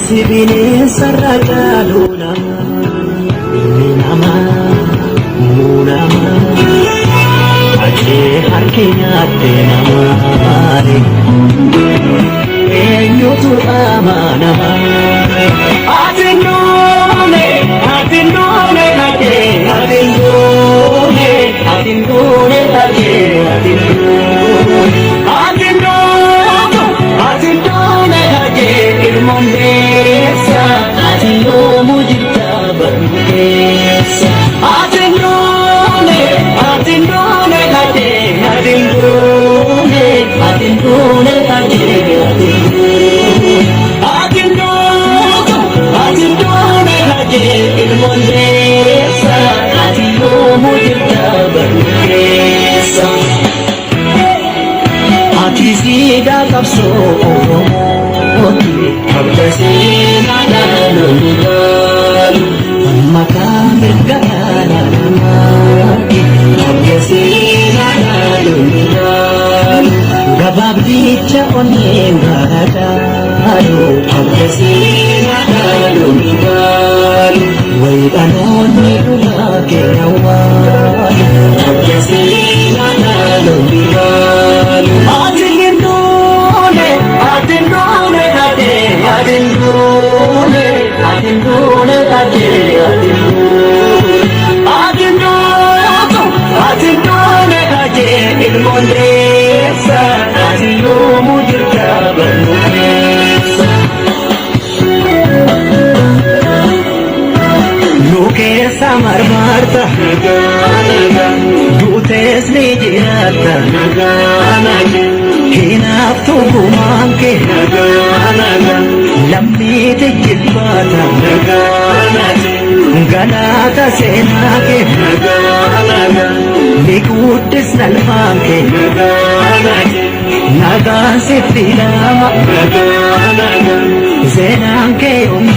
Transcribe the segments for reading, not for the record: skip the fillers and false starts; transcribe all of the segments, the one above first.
Bineensi bineensarra caalu nama, ilmi namaa muunama. Ajee harki nyaatte nama maali? Eenyutu amanama? Ati nuune, ati nuune hajee, ati nuune, ati nuune hajee, ati nuune. Ati nuune, ati nuune hajee, ilmoon deessa, ati yoomuu jirta barru keessa. Ati nuune, ati nuune hajee, ati nuune, ati nuune hajee, ati nuune. Ati nuune, ati nuune hajee, ilmoon deessa, ati yoomuu jirta barru keessa. Ati siidaa qabsoo Oromooti, qabda seenaa dhaloonni laalu, mataa mirga dhala namaati, qabda seenaa dhaloonni laalu, gabaabdicha onneen gaara caalu, qabda seenaa dhaloonni laalu, wayi dhaloonni dhugaa keenya waalu, qabda seenaa dhaloonni laalu. Ati hinduune, ati hinduune hajee, ati hinduune, ati hinduune hajee, ati hinduune. Ati hinduutu, ati hinduune hajee, ilmoon deessa, ati yoomuu jirta barnu keessa. Nu keessa marmarta, duutees ni jiraatta, hinaaftu gumaan kee, lammiiti jilbaata, galaata seenaa kee, ni guddisna ilmaan kee, nagaan sitti lama, seenaan kee yoom.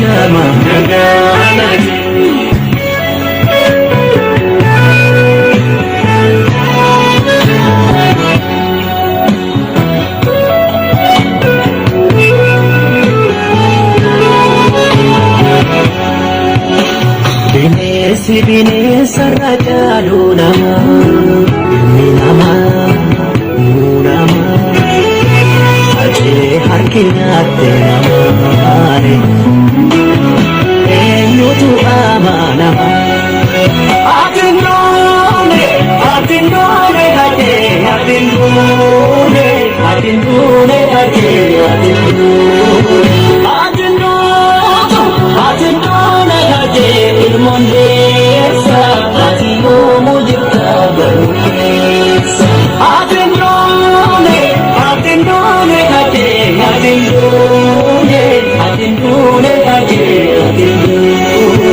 Bineensi bineensarra caalu nama, ilmi namaa muunama. Ajee harki nyaatte nama maali? Eenyutu amanama? Ati nduune, ati nduune hajee, ati nduune, ati nduune hajee, ati nduune. Ati nduutu, ati nduune hajee, ilmoon deessa, ati yoomuu jirta barru keessa. Ati nduune, ati nduune hajee, ati nduune, ati nduune hajee, ati nduune.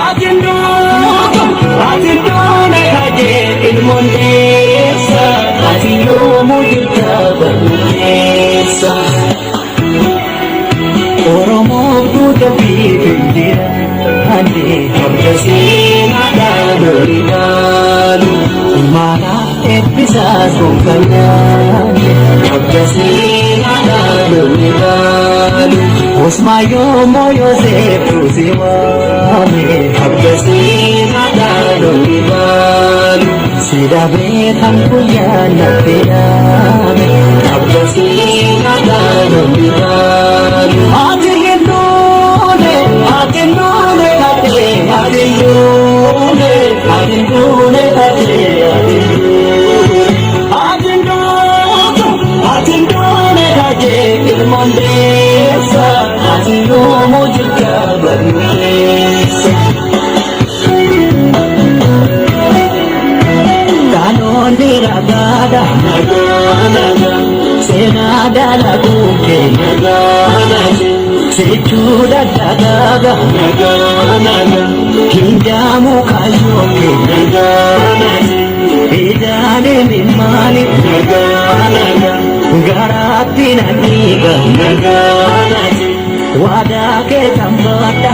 Ati nduutu, ati nduune hajee, ilmoon deessa, ati yoomuu jirta barru keessa. Oromoo guutuu biifin jiraanne, qabda seenaa dhaloonni laalu, maalaaf eebbisaas gonfanyaanne, qabda seenaa dhaloonni laalu, Usmaayoo Mooyoseef si waame, qabda seenaa dhaloonni laalu, si dhabee kan guyyaa natti dhaame, qabda seenaa dhaloonni laalu. Ati hinduune, ati hinduune hajee, ati hinduune, ati hinduune hajee, ati hinduune. Ati hinduutu, ati hinduune hajee, ilmoon deessa, ati yoomuu jirta barru keessa. Dhaloonni ragaadha, seenaa dalaguu kee, jechuudha dagaaga, hindaamu kaayyoo kee, ijaane mimmaali, garaatti na dhiiga, waadaa kee tambaadha.